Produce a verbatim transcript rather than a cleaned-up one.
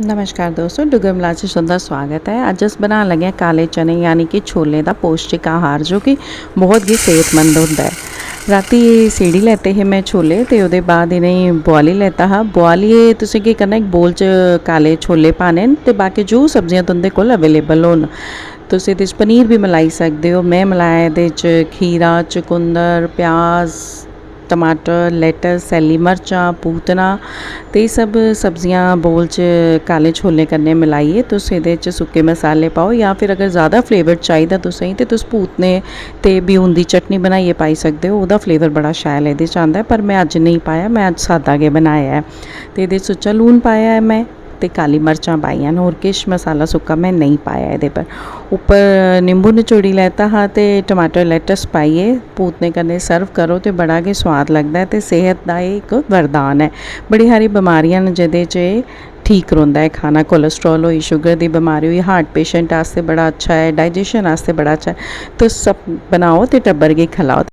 नमस्कार दोस्तों, डुग्गर मलाप च तुं'दा स्वागत ऐ। अज्ज अस बनान लगे आं काले चने, यानी कि छोलें दा पौश्टिक आहार, जो कि बहुत गै सेह्तमंद होंदा ऐ। रातीं सीड़ी लैते हे में छोले, ते ओह्दे बाद इ'नेंगी बुआली लैता हा। बुआलियै तुसें केह् करना, इक bowl च काले छोले पाने न, ते बाकी जो सब्जियां तुं'दे कोल available होन। तुस एह्दे च पनीर बी मलाई सकदे ओ। में मलाया एह्दे च खीरा, चुकंदर, प्याज, टमाटर, lettuce, सैल्ली मर्चां, पूतना, ते एह् सब सब्जियां bowl च काले छोलें कन्नै मलाइयै तुस एह्दे च सुक्के मसाले पाओ, जां फिर अगर ज़्यादा flavour चाहिदा तुसेंगी ते तुस पूतने ते ब्यून दी चटनी बनाइयै पाई सकदे ओ। ओह्दा flavour बड़ा शैल एह्दे च आंदा ऐ, पर में अज्ज नेईं पाया, में अज्ज सादा गै बनाया ऐ। ते एह्दे च सुच्चा लून पाया ऐ में, ते काली मर्चां पाइयां न, होर किश मसाला सुक्का में नेईं पाया एह्दे पर। उप्पर निंबू नचोड़ी लैता हा ते टमाटर, lettuce पाइयै पूतने कन्नै serve करो ते बड़ा गै सोआद लगदा ऐ, ते सेह्त दा एह् इक वरदान ऐ। बड़ी हारी बमारियां न जेह्दे च एह् ठीक रौंह्दा ऐ खाना। Cholesterol होई, sugar दी बमारी होई, heart patient आस्तै बड़ा अच्छा ऐ, digestion आस्तै बड़ा अच्छा ऐ। तुस सब बनाओ ते टब्बर गी खलाओ।